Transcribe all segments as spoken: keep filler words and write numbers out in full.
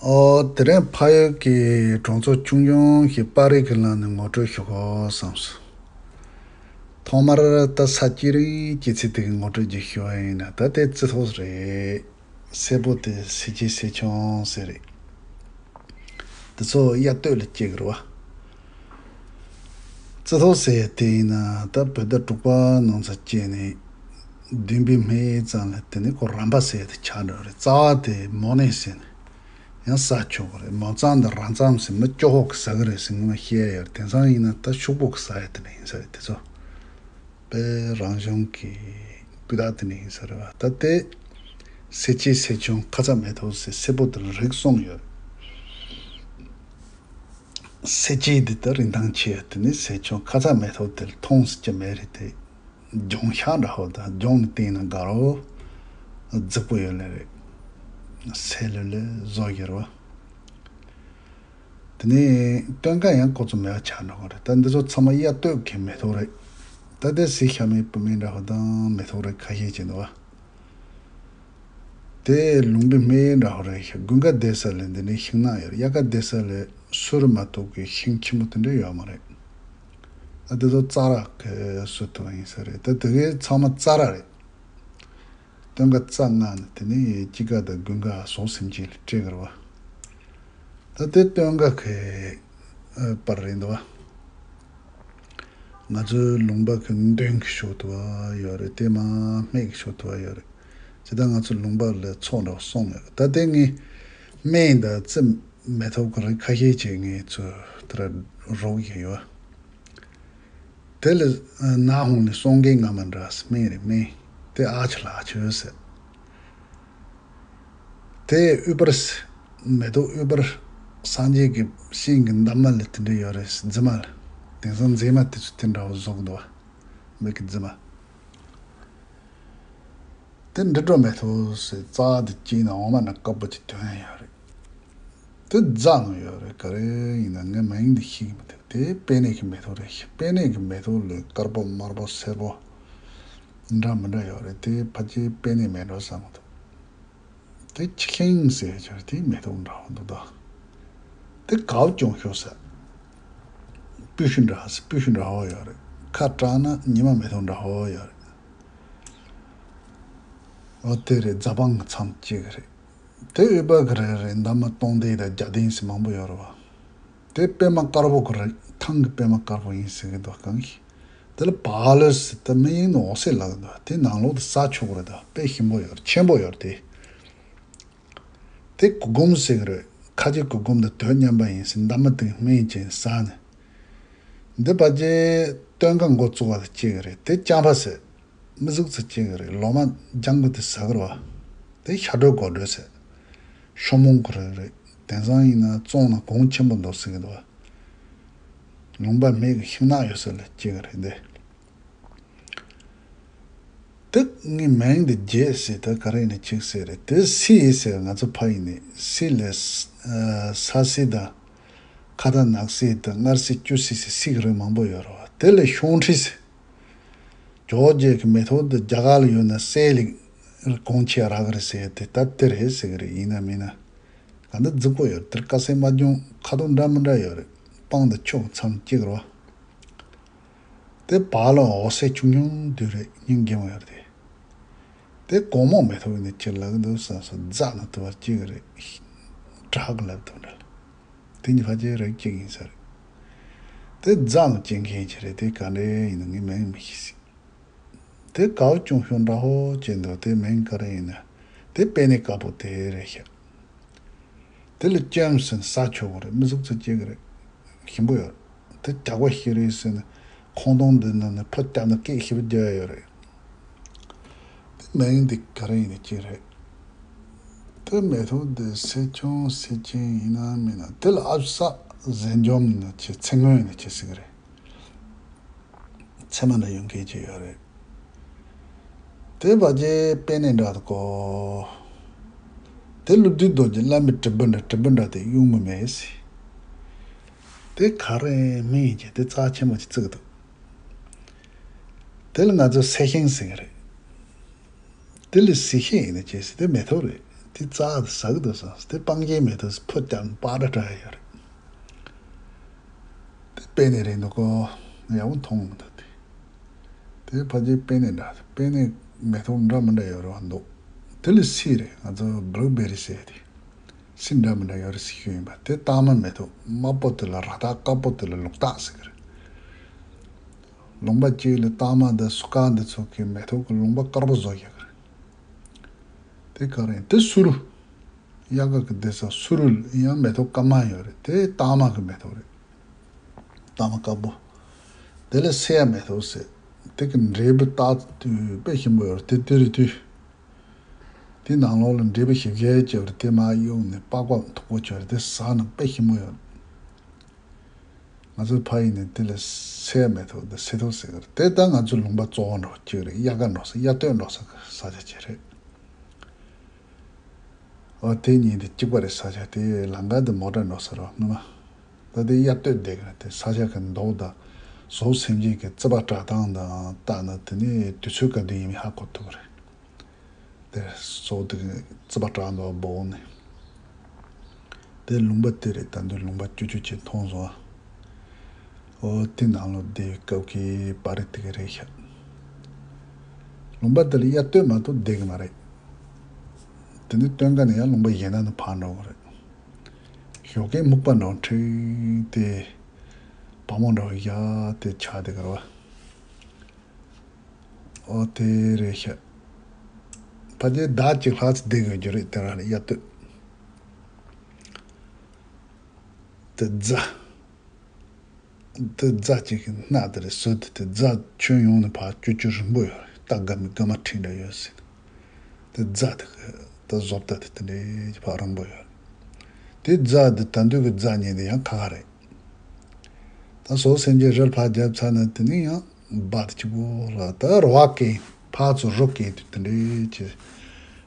ཨོ། དེ་རིང་ཕ་ཡུལ་གྱི་གྲོང་ཚོ་ཆུང་ཆུང་ཞིག་པར་རིས་ཀྱི་ལམ་ནས་ངོ་སྤྲོད་ཞུ་དགོས་བསམས་སོང་། ཐོག་མར་ད་ས་སྐྱིད་རིང་སྐྱིད་ཚིག་དེ་གི་ངོ་སྤྲོད་ཅིག་ཞུ་བ་ཡིན་ན། ད་དེ་རྩི་ཐོག་རེད། སེར་པོ་དེ་སེར་སྐྱའི་སེར་ཆུང་ཟེར་རེད། དེ་ཚོ་དབྱར་སྟོད་ལ་སྐྱེ་གི་རེད་བ། རྩི་ཐོག་ཟེར་ཡ་དེ་ཡིན་ན་ད་བོད་ཟླ་དྲུག་པ་ནང་ཚ་སྐྱེས་ནས་བདུན་པའི་སྨད་ཙམ་ལ་དེ་ནས་ཁོ་རམ་པ་ཟེར་ཡ་དེ་ཆགས་འགྲོ་རེད། རྩ་བ་དེ་མོ་ནས་ཟེར་ནས་ཡང་ཟ་ཆོག་གི་རེད། མོ་རྩམ་དང་རམ་རྩམ་ཟེར་མི་སྐྱོ་ཧོ་གི་ཟ་གི་རེད་ཟེར་ངོ་མ་བཤད་ཡ་ཡོད་རེད། དེང་སང་ཡིན་ན་ད་ཤོག་བུ་གི་ཟ་ཡ་དེ་འདྲ་ཡིན་ས་རེད། དེ་ཚོ་དཔེ་རང་བྱུང་གི་སྤུས་དག་དེ་འདྲ་ཡིན་ས་རེད་བ། ད་དེ་སེར་སྐྱའི་སེར་ཆུང་ཁ་ཚ་མེ་ཏོག་ཟེར་སེར་པོ་དེ་ལ་རིགས་གསུམ་ཡོད་རེད། སེར་སྐྱའི་འདི་ལྟར་རིན་ཐང་ཆེ། དེ་ནི་སེར་ཆུང་ཁ་ཚ་མེ་ཏོག་དེ་ལ་མཐོང་སྲིད་ཀྱི་མེད་རེད་དེ། ལྗོན་ཤིང་འདྲ་ཧོ་དང་ལྗོན་ནི་སྟེང་ན་དགའ་རོ། རྫིག་པོ་ཡོད་ལེ་རེད། སེ་ལུ་ལེ་བཟོ་གི་རེད་བ། དེ་ནི་སྟོན་ཀ་ཡང་ཁོ་ཚོ་མེད་པ་ཆགས་འགྲོ་གི་རེད། ད་འདི་ཚོ་ཚང་མ་དབྱར་སྟོད་ཀྱི་མེ་ཏོག་རེད། ད་དེ་སི་ཤ་མི་སྤུ་མི་འདྲ་ཧོ་དང་མེ་ཏོག་རེད། ཁ་ཤས་ཀྱི་འདུག་བ། དེ་ལུང་པའི་སྨད་འདྲ་བོ་རེད་ཤག་དགུན་ཁ་བསྡད་ས་ལ་འདི་འདྲའི་ཤིང་ནགས་ཡོད་རེད། དབྱར་ཁ་བསྡད་ས་ལ་སུ་རུ་མ་གཏོགས་ཀྱི་ཤིང་ཆེན་པོ་དེ་འདྲ་ཡོད་མ་རེད། ཨ་དེ་ཚོ་རྩྭ་ར་གི་སུ་ཐུབ་ཡིན་ས་རེད། ད་དེ་གའི་ཚང་མ་རྩྭ་ར་རེད། སྟོན་ཁ་རྩྭ་མངགས་ནས་དེ་ནས་དཔྱིད་ཀ་དང་དགུན་ཁ་ཟོག་སེམས་ཅན་ལ་སྤྲད་གི་རེད་བ། ད་དེ་སྟོན་ཁ་གི་ཨ་པར་རེད་འདུག་བ། ང་ཚོའི་ལུང་པ་གི་མདུན་གྱི་ཕྱོགས་དུ་བ་ཡོད་རེད། དེ་མ་སྨད་ཀྱི་ཕྱོགས་དུ་བ་ཡོད་རེད། ཇི་ལྟར་ང་ཚོའི་ལུང་པ་ལ་ཚོགས་འདྲ་བ་གསུམ་ཡོད་རེད། ད་དེ་ངས་སྨན་དང་རྩི་མེ་ཏོག་གི་རིགས་ཁ་ཤས་ཅིག་ངས་ཚོ་དེ་ར་རོགས་ཡིན་ཡོད། དེ་ལ་ནག་ཧོང་ནས་སོང་གེ་ང་མ་འདྲ་སྨན་རེད་སྨན། དེ་ཨ་ཆུ་ལ་ཨ་ཆུ་ཟེར། དེ་ཨུ་པར་མེ་ཏོག་ཨུ་པར་སངས་རྒྱས་ཀྱི་ཤིང་གི་འདབ་མ་ལ་དེ་འདྲ་ཡོད་རེད། རྫི་མ་ལ། དེང་སང་མཛེས་མ་དེ་ཚོ་དེ་འདྲ་བ་བཟོ་གི་འདུག་བ། མིག་གི་རྫི་མ། དེ་འབྲི་སྒྲོ་མེ་ཏོག་ཟེར་རྩ་དེ་སྐྱེས་ན་འོ་མ་ན་དཀར་པོ་ཅིག་ཐོན་ཡ་ཡོད་རེད། དེ་རྫ་ནང་ཡོད་རེད། ག་རེ་ཡིན་ན་ངས་མིང་འདི་ཤེས་ཀྱི་མི་འདུག་དེ་པེ་ནེ་གི་མེ་ཏོག་རེད་ཤག་པེ་ནེ་གི་མེ་ཏོག་ལས་དཀར་པོ་དམར་པོ་སེར་པོ་འདྲ་མི་འདྲ་ཡོད་རེད། དེ་ཕལ་ཆེར་པེ་ནེ་མེད་འགྲོ་བསམ་གི་འདུག་དེ་ཆི་ཁེང་ཟེར་ཆོག་དེ་མེ་ཏོག་འདྲ་བོ་འདུག་ད་དེ་གའུ་ཅུང་ཤོ་ཟེར། སྤོས་ཤུན་འདྲ་སྤོས་ཤུན་འདྲ་བོ་ཡོད་རེད། ཁ་བཀྲག་ན་ཉི་མ་མེ་ཏོག་འདྲ་བོ་ཡོད་རེད། འོ་དེ་རེད། རྫ་སྤང་གི་མཚམས་གཅིག་རེད། དེ་ཨུ་པ་གི་རེད་རེད། འདབ་མ་སྟོང་ལྡན་དང་རྒྱ་ལྡན་ཟེར་མང་པོ་ཡོད་རེད་བ། དེ་པད་མ་དཀར་པོ་གི་རེད། ཐང་གི་པད་མ་དཀར་པོ་ཡིན་ཟེར་གི་འདུག་གང་ཞིག་དེ་ལ་བ་ལོ་ཟེར། དེ་མི་ཡིན་ནོ་ཟེར་ལབ་གི་འདུག་དེ་ནང་ལོགས་དེ་ཟ་ཆོག་གི་རེད། ད་དཔེ་ཞིམ་པོ་ཡོད་རེད། ཆེན་པོ་ཡོད་རེད་དེ། དེ་གུ་གུམ་ཟེར་གི་རེད། ཁ་ཆེ་གུ་གུམ་དང་དོད་མཉམ་པ་ཡིན་ཟེར། འདབ་མ་དེ་སྨན་ཅན་ཟ་ནས། འདི་ཕལ་ཆེར་སྟོན་ཁ་འགོ་བཙུགས་པ་དང་གཅིག་གི་རེད། དེ་ལྕང་ཕ་ཟེར། མི་གཟུགས་ཚོ་གཅིག་གི་རེད། ལོ་མ་ལྗང་གུ་དེ་ཟ་གི་རེད་བ། དེ་ཤ་དྲོད་གོ་དྲོད་ཟེར། ཤོ་མོང་གི་རིགས་རེད། དེང་སང་ཡིན་ན་བཙོང་ན་གོང་ཆེན་པོ་འདུག་ཟེར་གི་འདུག་བ། ལུང་པ་སྨད་ཀྱི་ཤིང་ནགས་ཡོད་ས་ལ་གཅིག་གི་རེད་འདི། དེ་ངའི་མིང་འདི་བརྗེད་ཟེར། ད་ག་རེ་ནས་ཅིག་ཟེར་རེད། དེ་སི་ཡི་ཟེར། ང་ཚོ་ཕ་ཡི་ནས་སི་ལས་ས་སི་དང་ཁ་ཏ་ནག་སི་དང་མངར་སི་སྐྱུར་སི་ཟེར་སི་གི་རིགས་མང་པོ་ཡོད་རེད་བ། དེ་ལས་ཤོང་ཁྲི་ཟེར། ཇོ་རྗེ་གི་མེ་ཏོག་འདི་རྒྱ་གར་ལ་ཡོད་ན་སེ་ལི་གོང་ཆེ་རག་གི་རེད་ཟེར་ཏེ། ད་དེ་རེད་ཟེར་གི་རེད། ཡིན་ན་མིན་ན་ག་འདི་རྫིག་པོ་ཡོད། དེར་དཀར་སེར་དམར་ལྗང་ཁ་དོག་འདྲ་མི་འདྲ་ཡོད་རེད། སྤང་དང་ཆུ་མཚམས་གཅིག་རེད་བ། དེ་བག་ལ་འོ་ཟེར་ཆུང་ཆུང་དུས་རེད། སྙིང་རྗེ་མོ་ཡོད་རེད། དེ་གོང་མོ་མེ་ཏོག་ཡིན་ན་ཅི་ལབ་གི་འདུག་བསམ་སོང་། རྫ་ནང་དུ་བ་གཅིག་རེད། བྲག་གི་ལབ་དུ་འདྲ། དེ་གཉིས་ཕལ་ཆེར་རིགས་གཅིག་ཡིན་ས་རེད། དེ་རྫ་ནང་སྐྱེ་མཁན་ཅིག་རེད། དེ་ག་འདྲའི་ཡིན་ན་ངས་མིང་མི་ཤེས་སྲིད། དེ་གའུ་ཅུང་ཤོ་འདྲ་ཧོ་ཅན་འདུག་དེ་མིང་ག་རེ་ཡིན་ན། དེ་པེ་ནེ་དཀར་པོ་དེ་རེད་ཤག་དེ་ལ་ལྕམ་ཟེར་ནས་ཟ་ཆོག་གི་རེད། མི་གཟུགས་ཚོ་སྐྱེ་གི་རེད། ཞིམ་པོ་ཡོད། དེ་ཇག་པ་ཤི་རེད་ཟེར་ནས་ཁོང་སྟོང་འདི་ནང་ནས་ཕོ་བརྒྱབ་ན་སྐད་ཞེ་པོ་རྒྱག་ཡ་ཡོད་རེད། དེ་མིང་འདི་ག་རེ་ཡིན་ནས་ཅི་རེད། དེ་མེ་ཏོག་འདི་སེར་ཆུང་སེར་ཆེན་ཡིན་ན་མིན་ན། དེ་ལ་ཨ་ས་ཟན་འཇོམས་ཡིན་ན་ཅི་ཚེ་སྔོན་ཡིན་ན་ཅི་ཟེར་གི་རེད། ཚེར་མ་འདྲ་ཡོང་མཁན་ཅིག་ཡོད་རེད། དེ་བ་ཅའི་པེ་ནེ་འདྲ་དགོ། དེ་ཀླུ་བདུད་རྡོ་རྗེ་བླ་མའི་དྲིལ་བུ་འདྲ། དྲིལ་བུ་འདྲ་དེ་གཡུག་མི་མེད་ཟེར། དེ་ག་རེ་མིང་ཡིན་གྱི་དེ་རྩ་ཆེན་པོ་ཅིག་བརྩི་གི་འདུག་དེ་ལ་ང་ཚོ་སེ་ཤིང་ཟེར་གི་རེད། དེ་ལ་སི་ཤིང་ཡིན་ན་ཅི་ཟེར། དེ་མེ་ཏོག་རེད། དེ་རྩྭ་དེ་ཟ་གི་འདུག་ཟེར། དེ་སྤང་རྒྱན་མེ་ཏོག་ཕུད་ཀྱང་པར་འདྲ་འདྲ་ཡོད་རེད། དེ་དཔེ་ནས་རེད་འདུག་གོ། ཡག་པོ་མཐོང་མི་འདུག་དེ། དེ་ཕལ་ཆེར་དཔེ་ནས་འདྲ། དཔེ་ནས་མེ་ཏོག་འདྲ་མི་འདྲ་ཡོད་རེད་བ་འདུག་དེ་ལ་སི་རེད། ང་ཚོ་བྷུ་ལུ་བེ་རི་ཟེར་དེ། སི་འདྲ་མི་འདྲ་ཡོད་རེད་ཟེར་ཞུ་ཡིན་པ། དེ་སྟག་མ་མེ་ཏོག་དམར་པོ་དེ་ལ་ར་སྟག། དཀར་པོ་དེ་ལ་ལུག་སྟག་ཟེར་གི་རེད། ལུང་པ་གཅིག་ལ་སྟག་མ་དང་སུ་ཀ་འདི་ཚོ་གི་མེ་ཏོག་གི་ལུང་པ་དཀར་པོ་བཟོ་ཡག་རེད། དེ་ག་རེད། དེ་སུ་རུ། དབྱར་ཁ་གི་སྡོད་ས་སུ་རུ་ལ་ཡང་མེ་ཏོག་སྐར་མ་ཡོད་རེད། དེ་སྟག་མ་གི་མེ་ཏོག་རེད། སྟག་མ་དཀར་པོ། དེ་ལ་སེ་ཡ་མེ་ཏོག་ཟེར། དེ་གི་འབྲས་བུ་ལྟ་དུས་དཔེ་ཞིམ་པོ་ཡོད་རེད། དེ་དེ་རེད་དུས། དེ་ནང་ལོགས་ལ་འབྲས་བུ་ཞིབ་རྒྱས་ཅིག་ཡོད་རེད། དེ་མར་གཡུགས་ནས་པགས་པ་མཐུག་པོ་ཅིག་ཡོད་རེད། དེ་ཟ་ན་དཔེ་ཞིམ་པོ་ཡོད་རེད། ང་ཚོའི་ཕ་ཡུལ་ནས་དེ་ལ་སེ་ཡ་མེ་ཏོག་དང་སེ་ཏོག་ཟེར་གི་རེད། དེ་ད་ང་ཚོའི་ལུང་པ་གཙོ་བོ་འདྲ་བོ་གཅིག་རེད། དབྱར་ཁ་འགྲོ་ས། དབྱར་སྟོད་འགྲོ་ས་གི་ས་ཆ་གཅིག་རེད། ཨོ་དེ་གཉིས་དེ་གཅིག་པ་རེད། ས་ཆ་དེ་ལམ་ཁ་དེ་མོ་ཊ་འགྲོ་ས་རེད་བ། སྔོན་མ། ད་དེ་དབྱར་སྟོད་བསྡད་གི་རེད། དེ་ས་ཆ་གི་མདོག་དང་ཟོག་སེམས་ཅན་གྱི་རྩིད་པ་བཀྲ་སྟངས་དང་བལྟས་ན་དེ་ནི་དུས་ཚོད་ག་དུས་ཡིན་མིན་ཧ་གོ་ཐུབ་གི་རེད། དེ་སོགས་དེ་རྩིད་པ་བཀྲ་འདུག་བོག་ནས། དེ་ལུང་པ་དེ་རེད། ད་དུང་ལུང་པ་ཅུ་ཅུ་ཅིག་མཐོང་སོང་ཨ། ཨོ་དེ་ནང་ལོགས་བསྡད་སྐབས་ཀྱི་པར་རིས་དེ་ག་རེད་ཤག་ལུང་པ་དེ་ལ་དབྱར་སྟོད་མ་གཏོགས་བསྡད་གི་མ་རེད། དེ་ནས་སྟོན་ཁ་ནས་ཡང་ལུང་པ་གཞན་དག་ནས་ཕར་འགྲོ་གི་རེད། ཞོགས་ཀས་སྨུག་པ་འདྲ་བོ་འཁྲིགས་ཏེ་བ་མོ་འདྲ་བོ་བཞག་སྟེ་ཆགས་བསྡད་གི་རེད་བ། ཨོ་དེ་རེད་ཤག་ཕལ་ཆེར་ཟླ་གཅིག་ལྷག་ཙམ་བསྡད་དགོས་རྒྱུ་རེད། དེ་རང་ལ་དབྱར་སྟོད། དེ་རྫ། དེ་རྫ་གཅིག་གི་སྣ་དེ་རེད། ཟོ་དེ་དེ་རྫ་ཁྱོན་ཡོངས་ནས་ཕར་ཅུ་ཅུ་རིང་པོ་ཡོད་རེད། རྟ་སྒ་མི་སྒ་མ་ཁྲི་འདྲ་ཡོད་ཟེར། དེ་རྫ་དེ་གི་ད་བཟོ་ལྟ་དེ་དེ་འདྲའི་ཕར་རིང་པོ་ཡོད་རེད། དེ་རྫ་དེ་ད་དུང་གི་རྫ་གཉིས་དེ་ཡང་ཁ་ཁ་རེད། ད་ཟོག་སེམས་ཅན་རིལ་ཕར་བརྒྱབ་ཚར་ན་དེ་ནི་ཡང་སྦ་དེ་གཅིག་པོ་ལ་ད་རོ་བ་སྐྱེས། ཕར་ཚུར་རོ་སྐྱེས་དུས་དེ་འདྲའི་ཆེ་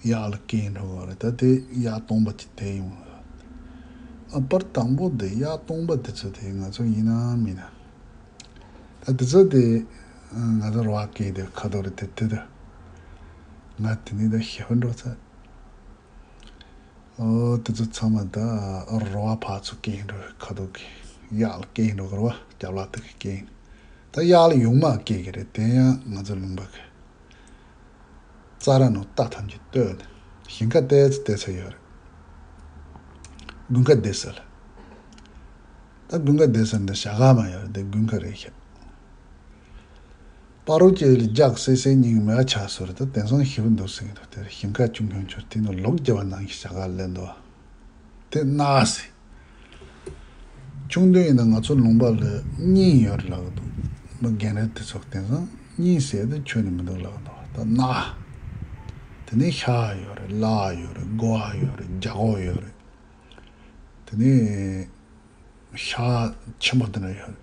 གཡག་ལ་སྐྱེས་འགྲོ་གི་རེད། ད་དེ་གཡག་སྟོང་པ་ཅིག་དེད་ཡོང་། ཨ་པར་དང་པོ་དེ་གཡག་སྟོང་པ་དེ་ཚོ་དེ་ང་ཚོ་ཡིན་ན་མིན་ན། ད་དེ་ཚོ་དེ་ང་ཚོ་རོ་བ་སྐྱེས་དེ་ཁ་དོག་རེད། དེ་དེ་དེ་ང་དེ་ནི་ད་ཞེ་པོ་འགྲོ་ཚར། ཨོ་དེ་ཚོ་ཚང་མ་ད་རོ་བ་ཕར་ཚུར་སྐྱེས་འགྲོ་བའི་ཁ་དོག་གི་གཡག་ལ་སྐྱེས་འགྲོ་གི་རེད་བ། རྒྱབ་ལ་དེ་གི་སྐྱེས། ད་གཡག་ལ་ཡུང་མ་སྐྱེས་གི་རེད། དེ་ཡང་ང་ཚོ་ལུང་པ་གི་རྩྭ་ར་ནང་རྟ་ཐམས་ཅད་བཏོལ་ནས་ཞིང་ཁ་ཏོག་ཙམ་བལྟས་ཚར་ཡོད་རེད། དགུན་ཁ་བསྡད་ས་ལ། ད་དགུན་ཁ་བསྡད་ས་འདི་ཞག་ཁ་མ་ཡོད་རེད། དེ་དགུན་ཁ་རེད་ཤག་པ་རོ་ཅེ་ལ་རྒྱགས་སེ་སེ་སྙིང་མེད་ཆགས་སོང་རེད། ད་དེང་སང་ཞེ་པོ་འདུག་ཟེར་གི་འདུག་དེར་ཞིང་ཁ་ཅུང་ཆུང་ཆུང་དེ་ནང་ལོག་རྒྱབ་ནང་གི་ཞག་ཁ་ལེན་འདུག་དེ་གནའ་སེ། ཆུང་དུས་ཡིན་ན་ང་ཚོ་ལུང་པ་ལ་སྙིང་ཡོད་རེད་ལབ་གི་འདུག་མི་རྒན་རབས་དེ་ཚོ་དེང་སང་སྙིང་ཟེར་དེ་ཁྱོན་ནས་མི་འདུག་ལབ་གི་འདུག་ད་གནའ། དེ་ནས་ཤ་ཡོད་རེད། ལ་ཡོད་རེད། དགོ་བ་ཡོད་རེད། རྒྱ་གོ་ཡོད་རེད། དེ་ནས་ཤ་ཆེན་པོ་དེ་འདྲ་ཡོད་རེད།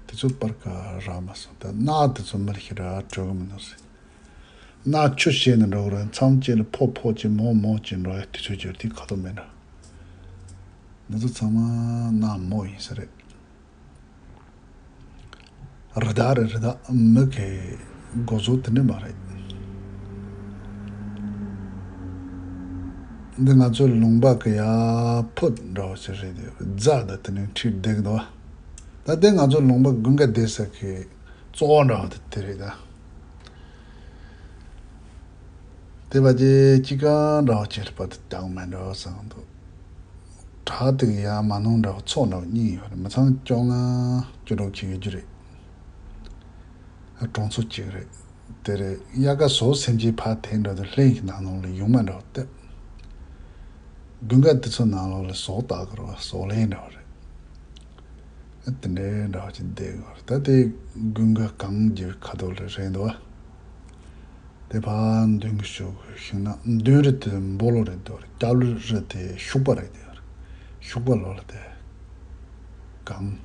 དེ་ཚོ་པར་ག་རག་མ་སོང་། ད་གནའ་དེ་ཚོ་མི་ལ་ཞེ་དྲག་སྤྲོད་གི་མི་འདུག་ཟེར། གནའ་ཆུ་བཤལ་ནས་འགྲོ་གི་རེད། མཚམས་གཅིག་ལ་ཕོ་ཕོ་གཅིག་མོ་མོ་གཅིག་འགྲོ་ཡ་དུས་ཚོད་ཅིག་རེད། དེ་ཁ་དོག་མེད་འགྲོ། འདི་ཚོ་ཚང་མ་གནའ་མོ་ཡིན་ས་རེད། རི་དྭགས་རེད། རི་དྭགས་མི་གི་སྒོ་ཟོག་དེ་འདྲ་མ་རེད། འདི་ང་ཚོའི་ལུང་པ་གི་ཡ་ཕུད་འདྲ་བོ་ཞིག་རེད། དེ་རྫ་དང་དེ་འདྲ་འཁྲིགས་བསྡད་གི་འདུག་ད་དེ་ང་ཚོ་ལུང་པ་དགུན་ཁ་བསྡད་ས་གི་གཙོ་བོ་འདྲ་བོ་དེ་དེ་རེད་ད། དེ་བ་ཅི་ཅི་ག་འདྲ་བོ་ཅིག་པ་དེ་དང་མེད་འདྲ་བོ་བསམ་འདུག་བྲག་དེ་གི་ཡ་མ་ནང་འདྲ་བོ་ཚོགས་འདྲ་བོ་གཉིས་ཡོད་རེད། མི་ཚང་བཅོ་ལྔ་བཅུ་དྲུག་ཅིག་ཡོད་རྒྱུ་རེད། གྲོང་ཚོ་གཅིག་རེད། དེ་རེད། དབྱར་ཁ་ཟོག་སེམས་ཅན་ཕར་དེད་འགྲོ་དུས་ལྷན་གྱི་ནང་ནང་ལ་ཡུང་མ་འདྲ་བོ་བཏབ། དགུན་ཁ་དེ་ཚོ་ནང་ལོགས་ལ་ཟོག་བཏགས་དགོས་རེད་བ། ཟོག་ལེན་འདྲ་བོ་རེད། ཨ་དེ་འདྲའི་འདྲ་བོ་ཅིག་བསྡད་དགོས་རེད། ད་དེ་དགུན་ཁ་གངས་ཀྱི་ཁ་ཐོག་ལ་རེད་འདུག་བ། དེ་ཕར་མདུན་གྱི་ཕྱོགས་ཀྱི་ཤིང་ནགས་མདུན་རི་དེ་སྦོ་ལོགས་རེད་འདུག་རེད། སྐྱབས་རི་དེ་ཤུག་པ་རེད་དེ། ཤུག་པ་ལོགས་ལ་དེ་གངས།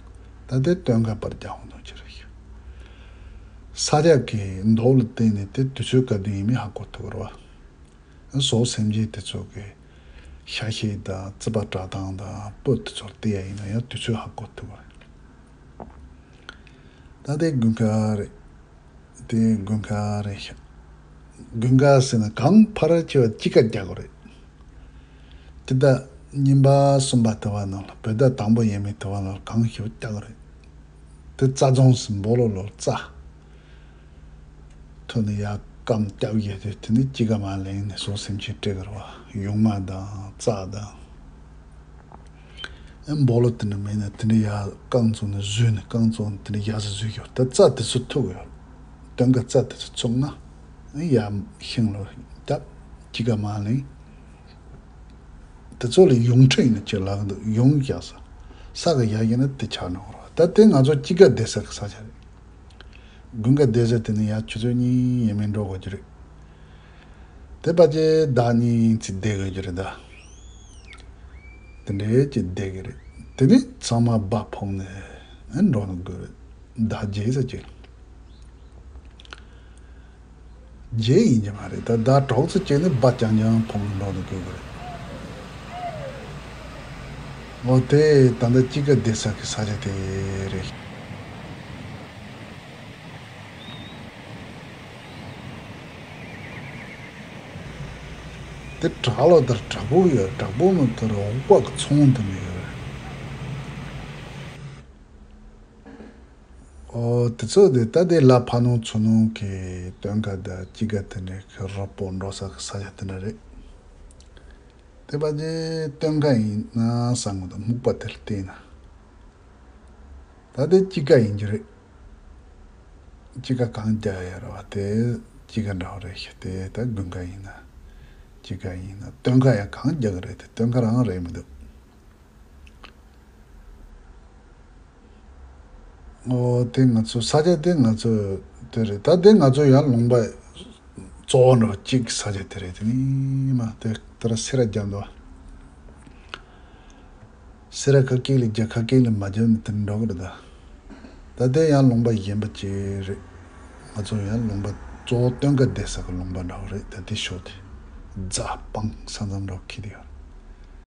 ད་དེ་སྟོན་ཁ་པར་རྒྱག་འོང་འདུག་ཅི་རེད། ས་ཆ་གི་མདོག་ལ་བལྟས་ནས་དེ་དུས་ཚོད་ག་དུས་ཡིན་མིན་ཧ་གོ་ཐུབ་རེད་བ། ཟོག་སེམས་ཅན་དེ་ཚོ་གི་ཤ་ཤེད་དང་རྩིད་པ་བཀྲ་སྟངས་དང་སྤུ་དེ་ཚོར་བལྟས་ཡ་ཡིན་ན་ཡང་དུས་ཚོད་ཧ་གོ་ཐུབ་རེད། ད་དེ་དགུན་ཁ་རེད། དེ་དགུན་ཁ་རེད་ཤག་དགུན་ཁ་ཟེར་ན་གངས་ཕར་ཆེ་བ་དཔྱིད་ཀ་རྒྱག་དགོས་རེད། སྤྱི་ཟླ་གཉིས་པ་གསུམ་པ་དུ་བ་ནང་ལ། བོད་ཟླ་དང་པོ་ཡས་མས་དུ་བ་ནང་ལ་གངས་ཤུགས་རྒྱག་གི་རེད། དེ་རྩྭ་རྫོང་ཟེར། སྦོ་ལོགས་ལ་རྩྭ། ཐོན་ནས་ཡར་སྐམ་རྒྱག་ཡས་དེ། དེ་ནས་དཔྱིད་ཀ་མར་ལེན་ནས་སོ་སེམས་ཅན་སྤྲད་གི་རེད་བ། ཡུང་མ་དང་རྩྭ་དང་། ཨེ་སྦོ་ལོགས་དེ་འདྲ་མེད་ན་དེ་འདྲ་ཡར་རྐང་བཙུགས་ནས་བཟོས་ནས། རྐང་བཙུགས་ནས་དེ་འདྲ་ཡར་སེ་བཟོས་ཡོད། ད་རྩྭ་དེ་ཚོ་ཐུག་ཡོད། སྟོན་ཁ་རྩྭ་དེ་ཚོ་ཚུགས་ན། ཨེ་ཡར་ཤིང་ལ་བརྒྱབ། དཔྱིད་ཀ་མར་ལེན། དེ་ཚོ་ལ་ཡུང་ཁྲི་ཡིན་ན་ཅིག་ལབ་ཀྱི་འདུག་ཡུང་བཞག་ས། ས་གི་ཡ་ཡིན་ན་དེ་ཆགས་འགྲོ་གི་རེད་བ། ད་དེ་ང་ཚོ་དཔྱིད་ཀ་བསྡད་ས་གི་ས་ཆ་རེད། དགུན་ཁ་བསྡད་ས་དེ་ནས་ཡར་ཆུ་ཚོད་གཉིས་ཡས་མས་འགྲོ་དགོས་ཀྱི་རེད། དེ་བར་གྱི་ཟླ་གཉིས་ཙམ་བསྡད་དགོས་ཀྱི་རེད་ད། དེ་འདྲའི་ཅིག་བསྡད་ཀྱི་རེད། དེ་ནས་ཚང་མ་སྦ་ཕོག་ནས་འགྲོ་ནི་དགོས་རེད། ཟླ་བརྒྱད་ཙམ་ཅིག་བརྒྱད་ཡིན་གྱི་མ་རེད། ད་ཟླ་དྲུག་ཙམ་ཅིག་ནས་སྦ་རྐྱང་རྐྱང་ཕོག་ནས་འགྲོ་ནི་དགོས་ཀྱི་རེད། འོ་དེ་ད་ལྟ་དཔྱིད་ཀ་བསྡད་ས་གི་ས་ཆ་དེ་རེད། དེ་བྲག་ལ་དེར་བྲག་ཕུག་ཡོད། བྲག་ཕུག་ནང་དེར་འོག་པ་གི་ཚོང་དེ་མི་ཡོད། ཨོ་དེ་ཚོ་དེ་ད་དེ་ལ་ཕ་ནོ་ཚོ་ནོ་གི་སྟོན་ཁ་དང་དཔྱིད་ཀ་དེ་འདྲའི་གི་རོ་པོ་འགྲོ་ས་གི་ས་ཆ་དེ་འདྲ་རེད། དེ་བར་གྱི་སྟོན་ཁ་ཡིན་ན་བསམ་གི་འདུག་སྨུག་པ་དེར་བལྟས་ན། ད་དེ་དཔྱིད་ཀ་ཡིན་གྱི་རེད། དཔྱིད་ཀ་གངས་རྒྱག་ཡ་རེད་བ། དེ་དཔྱིད་ཀ་འདྲ་བོ་རེད་ཤག་དེ་ད་དགུན་ཁ་ཡིན་ན། དཔྱིད་ཀ་ཡིན་ན། སྟོན་ཁ་ཡང་གངས་རྒྱག་གི་རེད་དེ། སྟོན་ཁ་རང་རེད་མི་འདུག་ཨོ་དེ་ང་ཚོ་ས་ཆ་དེ་ང་ཚོ་དེ་རེད། ད་དེ་ང་ཚོ་ཡང་ལུང་པ་གཙོ་བོ་འདྲ་བོ་གཅིག་ས་ཆ་དེ་རེད། དེ་ནི་མ་དེ་དེ་ར་སེ་ར་རྒྱབ་འདུག་སེ་ར་ཁ་སྐད་ལ་རྒྱབ། ཁ་སྐད་ལ་མ་རྒྱབ་ནི་དེ་འདྲ་འགྲོ་གི་རེད་ད། ད་དེ་ཡང་ལུང་པ་གཞན་པ་ཅིག་རེད། ང་ཚོ་ཡང་ལུང་པ་གཙོ་བོ་སྟོན་ཁ་བསྡད་ས་གི་ལུང་པ་འདྲ་བོ་རེད། ད་དེ་ཤོད་དེ། རྫ་སྤང་ས་མཚམས་འདྲ་བོ་འཁེལ་དེ་ཡོད།